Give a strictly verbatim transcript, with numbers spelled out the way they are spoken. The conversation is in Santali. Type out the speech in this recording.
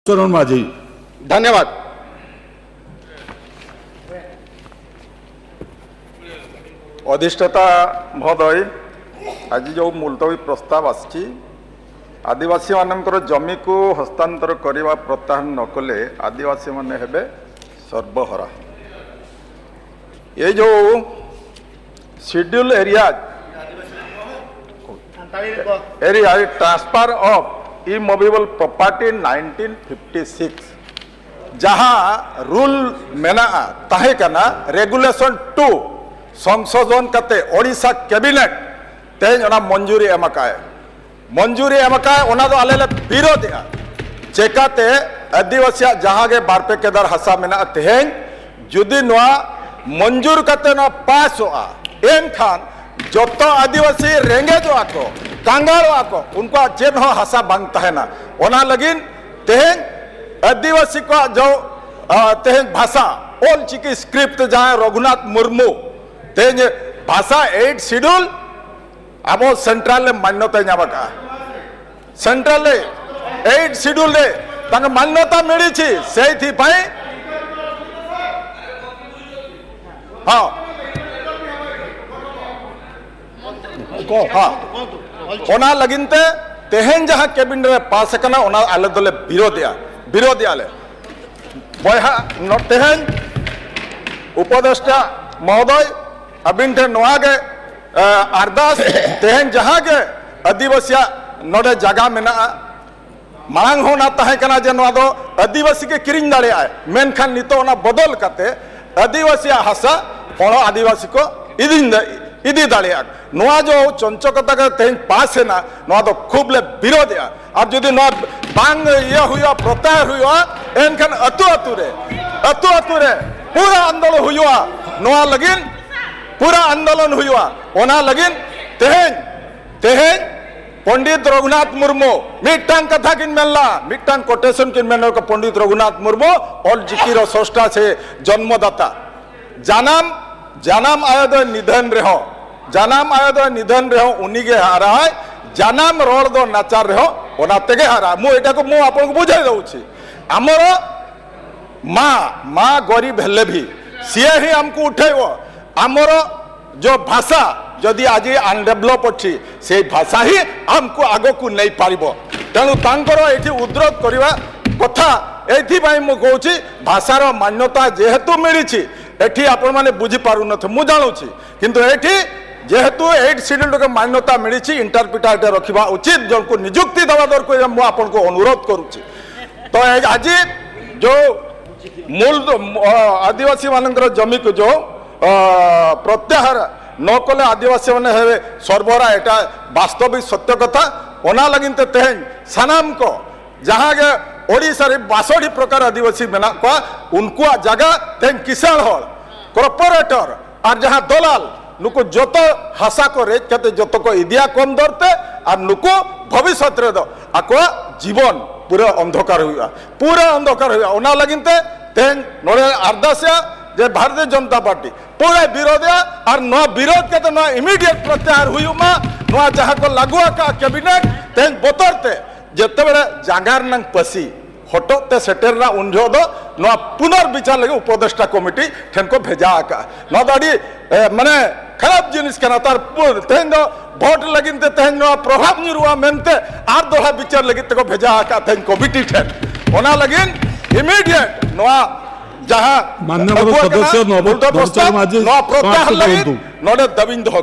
ᱪᱚᱨᱚᱬ ᱢᱟᱹᱡᱷᱤ᱾ ᱫᱷᱚᱱᱭᱚᱵᱟᱫ᱾ ଅଧିଷ୍ଠାତା ମହୋଦୟ, ଆଜି ଯେଉଁ ମୁଲତବୀ ପ୍ରସ୍ତାବ ଆସିଛି, ଆଦିବାସୀମାନଙ୍କର ଜମିକୁ ହସ୍ତାନ୍ତର କରିବା ପ୍ରତ୍ୟାହାର ନ କଲେ ଆଦିବାସୀମାନେ ହେବେ ସର୍ବହରା। ଏ ଯେଉଁ schedule area, area transfer of immovable property nineteen fifty six, ᱡᱟᱦᱟᱸ ᱨᱩᱞ ᱢᱮᱱᱟᱜᱼᱟ, ᱛᱟᱦᱮᱸ ᱠᱟᱱᱟ, ᱨᱮᱜᱩᱞᱮᱥᱚᱱ ᱴᱩ ᱥᱚᱝᱥᱳᱫᱷᱚᱱ ᱠᱟᱛᱮ ᱳᱰᱤᱥᱟ ᱠᱮᱵᱤᱱᱮᱴ ᱛᱮᱦᱮᱧ ᱚᱱᱟ ᱢᱚᱧᱡᱩᱨᱤ ᱮᱢ ᱟᱠᱟᱫᱼᱟᱭ᱾ ᱢᱚᱧᱡᱩᱨᱤ ᱮᱢ ᱟᱠᱟᱫᱼᱟᱭ, ᱚᱱᱟ ᱫᱚ ᱟᱞᱮ ᱞᱮ ᱵᱤᱨᱳᱫᱷᱮᱜᱼᱟ᱾ ᱪᱮᱠᱟᱛᱮ ᱟᱹᱫᱤᱵᱟᱹᱥᱤᱭᱟᱜ ᱡᱟᱦᱟᱸ ᱜᱮ ᱵᱟᱨ ᱯᱮ ᱠᱮᱫᱟᱨ ᱦᱟᱥᱟ ᱢᱮᱱᱟᱜᱼᱟ, ᱛᱮᱦᱮᱧ ᱡᱩᱫᱤ ᱱᱚᱣᱟ ᱢᱚᱧᱡᱩᱨ ᱠᱟᱛᱮ ᱱᱚᱣᱟ ᱯᱟᱥᱚᱜᱼᱟ, ᱮᱱᱠᱷᱟᱱ ᱡᱚᱛᱚ ᱟᱹᱫᱤᱵᱟᱹᱥᱤ ᱨᱮᱸᱜᱮᱡᱚᱜᱼᱟ ᱠᱚ, ᱠᱟᱸᱜᱟᱞᱚᱜᱼᱟ ᱠᱚ, ᱩᱱᱠᱩᱣᱟᱜ ᱪᱮᱫ ᱦᱚᱸ ᱦᱟᱥᱟ ᱵᱟᱝ ᱛᱟᱦᱮᱱᱟ᱾ ᱚᱱᱟ ᱞᱟᱹᱜᱤᱫ ᱛᱮᱦᱮᱧ ᱟᱹᱫᱤᱵᱟᱹᱥᱤ ᱠᱚᱣᱟᱜ ᱡᱚ, ᱟ, ᱛᱮᱦᱮᱧ ᱵᱷᱟᱥᱟ, ᱚᱞ ᱪᱤᱠᱤ ᱥᱠᱨᱤᱯᱴ ᱡᱟᱦᱟᱸᱭ ᱨᱚᱜᱷᱩᱱᱟᱛᱷ ᱢᱩᱨᱢᱩ ᱛᱮᱦᱮᱧ ᱵᱷᱟᱥᱟ ᱮᱭᱤᱴ ᱥᱤᱰᱩᱞ ᱟᱵᱚ ᱥᱮᱱᱴᱨᱟᱞ ᱨᱮ ᱢᱟᱱᱭᱚᱛᱟᱭ ᱧᱟᱢ ᱟᱠᱟᱫᱼᱟ, ᱥᱮᱱᱴᱨᱟᱞ ᱨᱮ ᱮᱭᱤᱴ ᱥᱤᱰᱩᱞ ᱨᱮ ତାଙ୍କ ମାନ୍ୟତା ମିଳିଛି, ସେଇଥିପାଇଁ। ᱦᱚᱸ, ᱦᱚᱸ, ᱚᱱᱟ ᱞᱟᱹᱜᱤᱫ ᱛᱮ ᱛᱮᱦᱮᱧ ᱡᱟᱦᱟᱸ ᱠᱮᱵᱤᱱᱮᱴ ᱨᱮ ᱯᱟᱥ ᱟᱠᱟᱱᱟ, ᱚᱱᱟ ᱟᱞᱮ ᱫᱚᱞᱮ ᱵᱤᱨᱳᱫᱷᱮᱜᱼᱟ, ᱵᱤᱨᱳᱫᱷᱮᱜᱼᱟ ᱞᱮ᱾ ᱵᱚᱭᱦᱟ, ᱱᱚ-, ᱛᱮᱦᱮᱧ ᱩᱯᱚᱫᱮᱥᱴᱟ ᱢᱚᱦᱳᱫᱚᱭ, ᱟᱹᱵᱤᱱ ᱴᱷᱮᱱ ᱱᱚᱣᱟ ᱜᱮ, ᱮ, ᱟᱨᱫᱟᱥ, ᱛᱮᱦᱮᱧ ᱡᱟᱦᱟᱸ ᱜᱮ ᱟᱹᱫᱤᱵᱟᱹᱥᱤᱭᱟᱜ ᱱᱚᱰᱮ ᱡᱟᱭᱜᱟ ᱢᱮᱱᱟᱜᱼᱟ, ᱢᱟᱲᱟᱝ ᱦᱚᱸ ᱚᱱᱟ ᱛᱟᱦᱮᱸ ᱠᱟᱱᱟ ᱡᱮ ᱱᱚᱣᱟ ᱫᱚ ᱟᱹᱫᱤᱵᱟᱹᱥᱤ ᱜᱮ ᱠᱤᱨᱤᱧ ᱫᱟᱲᱮᱭᱟᱜᱼᱟᱭ, ᱢᱮᱱᱠᱷᱟᱱ ᱱᱤᱛᱚᱜ ᱚᱱᱟ ᱵᱚᱫᱚᱞ ᱠᱟᱛᱮ ᱟᱹᱫᱤᱵᱟᱹᱥᱤᱭᱟᱜ ᱦᱟᱥᱟ ᱚᱲᱚ ᱟᱹᱫᱤᱵᱟᱹᱥᱤ ᱠᱚ ᱤᱫᱤᱧ ᱫᱟ-, ᱤᱫᱤ ᱫᱟᱲᱮᱭᱟᱜᱼᱟ᱾ ᱱᱚᱣᱟ ᱡᱚ ᱪᱚᱧᱪᱚᱠᱚᱛᱟ ᱜᱮ ᱛᱮᱦᱮᱧ ᱯᱟᱥ ᱮᱱᱟ, ᱱᱚᱣᱟ ᱫᱚ ᱠᱷᱩᱵ ᱞᱮ ᱵᱤᱨᱳᱫᱷᱮᱜᱼᱟ᱾ ᱟᱨ ᱡᱩᱫᱤ ᱱᱚᱣᱟ ᱵᱟᱝ ᱤᱭᱟᱹ ᱦᱩᱭᱩᱜᱼᱟ, ᱯᱨᱚᱛᱭᱟᱦᱟᱨ ᱦᱩᱭᱩᱜᱼᱟ, ᱮᱱᱠᱷᱟᱱ ᱟᱹᱛᱩ ᱟᱹᱛᱩ ᱨᱮ, ᱟᱹᱛᱩ ᱟᱹᱛᱩ ᱨᱮ ᱯᱩᱨᱟᱹ ᱟᱱᱫᱳᱞᱚᱱ ᱦᱩᱭᱩᱜᱼᱟ᱾ ᱱᱚᱣᱟ ᱞᱟᱹᱜᱤᱫ ᱯᱩᱨᱟᱹ ᱟᱱᱫᱳᱞᱚᱱ ᱦᱩᱭᱩᱜᱼᱟ᱾ ᱚᱱᱟ ᱞᱟᱹᱜᱤᱫ ᱛᱮᱦᱮᱧ, ᱛᱮᱦᱮᱧ ᱯᱚᱱᱰᱤᱛ ᱨᱚᱜᱷᱩᱱᱟᱛᱷ ᱢᱩᱨᱢᱩ ᱢᱤᱫᱴᱟᱝ ᱠᱟᱛᱷᱟ ᱠᱤᱱ ᱢᱮᱱ ᱞᱮᱫᱼᱟ, ᱢᱤᱫᱴᱟᱝ ᱠᱳᱴᱮᱥᱚᱱ ᱠᱤᱱ ᱢᱮᱱ ᱞᱮᱫᱼᱟ, ᱯᱚᱱᱰᱤᱛ ᱨᱚᱜᱷᱩᱱᱟᱛᱷ ᱢᱩᱨᱢᱩ ᱚᱞ ᱪᱤᱠᱤ ᱨᱮ ᱥᱨᱚᱥᱴᱟ ᱥᱮ ᱡᱚᱱᱢᱚᱫᱟᱛᱟ᱾ ᱡᱟᱱᱟᱢ, ᱡᱟᱱᱟᱢ ᱟᱭᱳ ᱫᱚᱭ ᱱᱤᱫᱷᱟᱹᱱ ᱨᱮᱦᱚᱸ, ᱡᱟᱱᱟᱢ ᱟᱭᱳ ᱫᱚᱭ ᱱᱤᱫᱷᱟᱹᱱ ᱨᱮᱦᱚᱸ ᱩᱱᱤᱜᱮ ᱦᱟᱨᱟᱭ ᱡᱟᱱᱟᱢ ᱨᱚᱲ ᱫᱚ ᱱᱟᱪᱟᱨ ᱨᱮᱦᱚᱸ ᱚᱱᱟ ᱛᱮᱜᱮ ᱦᱟᱨᱟ᱾ ମୁଁ ଏଇଟାକୁ ମୁଁ ଆପଣଙ୍କୁ ବୁଝାଇ ଦେଉଛି। ଆମର ମା, ମା ଗରିବ ହେଲେ ବି ସିଏ ହିଁ ଆମକୁ ଉଠେଇବ। ଆମର ଯୋଉ ଭାଷା ଯଦି ଆଜି ଅନଡେଭଲପ ଅଛି, ସେଇ ଭାଷା ହିଁ ଆମକୁ ଆଗକୁ ନେଇପାରିବ। ତେଣୁ ତାଙ୍କର ଏଠି ଉଦ୍ରୋଧ କରିବା କଥା ଏଇଥିପାଇଁ ମୁଁ କହୁଛି, ଭାଷାର ମାନ୍ୟତା ଯେହେତୁ ମିଳିଛି, ଏଠି ଆପଣମାନେ ବୁଝିପାରୁନଥିବେ, ମୁଁ ଜାଣୁଛି, କିନ୍ତୁ ଏଠି ଯେହେତୁ ଏଇଟ୍ ସିଡ୍ୟୁଲକୁ ମାନ୍ୟତା ମିଳିଛି, ଇଣ୍ଟରପ୍ରିଟର ଏଠି ରଖିବା ଉଚିତ, ଜଣଙ୍କୁ ନିଯୁକ୍ତି ଦେବା ଦରକାର, ମୁଁ ଆପଣଙ୍କୁ ଅନୁରୋଧ କରୁଛି। ତ ଏ ଆଜି ଯୋଉ ମୂଳ ଦ-, ମ-, ଅ, ଆଦିବାସୀମାନଙ୍କର ଜମିକୁ ଯୋଉ, ଅ, ପ୍ରତ୍ୟାହାର ନ କଲେ ଆଦିବାସୀମାନେ ହେବେ ସର୍ବହରା, ଏଇଟା ବାସ୍ତବିକ ସତ୍ୟ କଥା। ᱚᱱᱟ ᱞᱟᱹᱜᱤᱫ ᱛᱮ ᱛᱮᱦᱮᱧ ᱥᱟᱱᱟᱢ ᱠᱚ ᱡᱟᱦᱟᱸ ᱜᱮ ᱳᱰᱤᱥᱟ ᱨᱮ ᱵᱟᱥᱚᱴᱤ ᱯᱨᱚᱠᱟᱨ ᱟᱹᱫᱤᱵᱟᱹᱥᱤ ᱢᱮᱱᱟᱜ ᱠᱚᱣᱟ, ᱩᱱᱠᱩᱣᱟᱜ ᱡᱟᱭᱜᱟ ᱛᱮᱦᱮᱧ ᱠᱤᱥᱟᱹᱬ ᱦᱚᱲ, ᱠᱚᱨᱯᱳᱨᱮᱴᱚᱨ ᱟᱨ ᱡᱟᱦᱟᱸ ᱫᱚᱞᱟᱞ, ᱱᱩᱠᱩ ᱡᱚᱛᱚ ᱦᱟᱥᱟ ᱠᱚ ᱨᱮᱡ ᱠᱟᱛᱮ ᱡᱚᱛᱚ ᱠᱚ ᱤᱫᱤᱭᱟ ᱠᱚᱢ ᱫᱚᱨ ᱛᱮ, ᱟᱨ ᱱᱩᱠᱩ ᱵᱷᱚᱵᱤᱥᱥᱚᱛ ᱨᱮᱫᱚ ᱟᱠᱚᱣᱟᱜ ᱡᱤᱵᱚᱱ ᱯᱩᱨᱟᱹ ᱚᱱᱫᱷᱚᱠᱟᱨ ᱦᱩᱭᱩᱜᱼᱟ, ᱯᱩᱨᱟᱹ ᱚᱱᱫᱷᱚᱠᱟᱨ ᱦᱩᱭᱩᱜᱼᱟ᱾ ᱚᱱᱟ ᱞᱟᱹᱜᱤᱫ ᱛᱮ ᱛᱮᱦᱮᱧ ᱱᱚᱰᱮ ᱟᱨᱫᱟᱥᱮᱜᱼᱟ ᱡᱮ ᱵᱷᱟᱨᱚᱛᱤᱭᱚ ᱡᱚᱱᱚᱛᱟ ᱯᱟᱨᱴᱤ ᱯᱩᱨᱟᱹᱭ ᱵᱤᱨᱳᱫᱷᱮᱜᱼᱟ, ᱟᱨ ᱱᱚᱣᱟ ᱵᱤᱨᱳᱫᱷ ᱠᱟᱛᱮ ᱱᱚᱣᱟ ᱤᱢᱤᱰᱤᱭᱮᱴ ᱯᱨᱚᱛᱭᱟᱦᱟᱨ ᱦᱩᱭᱩᱜ ᱢᱟ᱾ ᱱᱚᱣᱟ ᱡᱟᱦᱟᱸ ᱠᱚ ᱞᱟᱹᱜᱩ ᱟᱠᱟᱫ ᱠᱮᱵᱤᱱᱮᱴ, ᱛᱮᱦᱮᱧ ᱵᱚᱛᱚᱨ ᱛᱮ ᱡᱮᱛᱮᱵᱮᱲᱮ ᱡᱟᱸᱜᱟ ᱨᱮᱱᱟᱝ ᱯᱟᱹᱥᱤ ᱦᱚᱴᱚᱜ ᱛᱮ ᱥᱮᱴᱮᱨ ᱮᱱᱟ, ᱩᱱ ᱡᱚᱦᱚᱜ ᱫᱚ ᱱᱚᱣᱟ ᱯᱩᱱᱚᱨ ᱵᱤᱪᱟᱨ ᱞᱟᱹᱜᱤᱫ ᱩᱯᱚᱫᱮᱥᱴᱟ ᱠᱚᱢᱤᱴᱤ ᱴᱷᱮᱱ ᱠᱚ ᱵᱷᱮᱡᱟ ᱟᱠᱟᱫᱼᱟ᱾ ᱱᱚᱣᱟ ᱫᱚ ᱟᱹᱰᱤ, ᱮ, ᱢᱟᱱᱮ ᱠᱷᱟᱨᱟᱯ ᱡᱤᱱᱤᱥ ᱠᱟᱱᱟ᱾ ᱛᱟᱨ ᱯᱩ-, ᱛᱮᱦᱮᱧ ᱫᱚ ᱵᱷᱳᱴ ᱞᱟᱹᱜᱤᱫ ᱛᱮ ᱛᱮᱦᱮᱧ ᱱᱚᱣᱟ ᱯᱨᱚᱵᱷᱟᱵᱽ ᱧᱩᱨᱩᱜᱼᱟ ᱢᱮᱱᱛᱮ ᱟᱨ ᱫᱚᱦᱲᱟ ᱵᱤᱪᱟᱨ ᱞᱟᱹᱜᱤᱫ ᱛᱮᱠᱚ ᱵᱷᱮᱡᱟ ᱟᱠᱟᱫ ᱛᱮᱦᱮᱧ ᱠᱚᱢᱤᱴᱤ ᱴᱷᱮᱱ᱾ ᱚᱱᱟ ᱞᱟᱹᱜᱤᱫ ᱤᱢᱤᱰᱤᱭᱮᱴ ᱱᱚᱣᱟ ᱡᱟᱦᱟᱸ ᱢᱟᱱᱱᱚᱵᱚᱨ ᱟᱹᱜᱩ ᱟᱠᱟᱱᱟ, ᱥᱚᱫᱚᱥᱥᱚ ᱱᱚᱵᱚ-, ᱩᱞᱴᱟᱹ ᱱᱚᱵᱚᱪᱚᱱᱫᱨᱚ ᱯᱨᱚᱥᱛᱟᱵ, ᱢᱟᱹᱡᱷᱤ ᱱᱚᱣᱟ ᱯᱨᱚᱛᱭᱟᱦᱟᱨ ᱥᱚᱢᱟᱯᱛᱚ ᱞᱟᱹᱜᱤᱫ ᱠᱚᱨᱚᱱᱛᱩ᱾ ᱱᱚᱰᱮ ᱫᱟᱹᱵᱤᱧ ᱫᱚᱦᱚ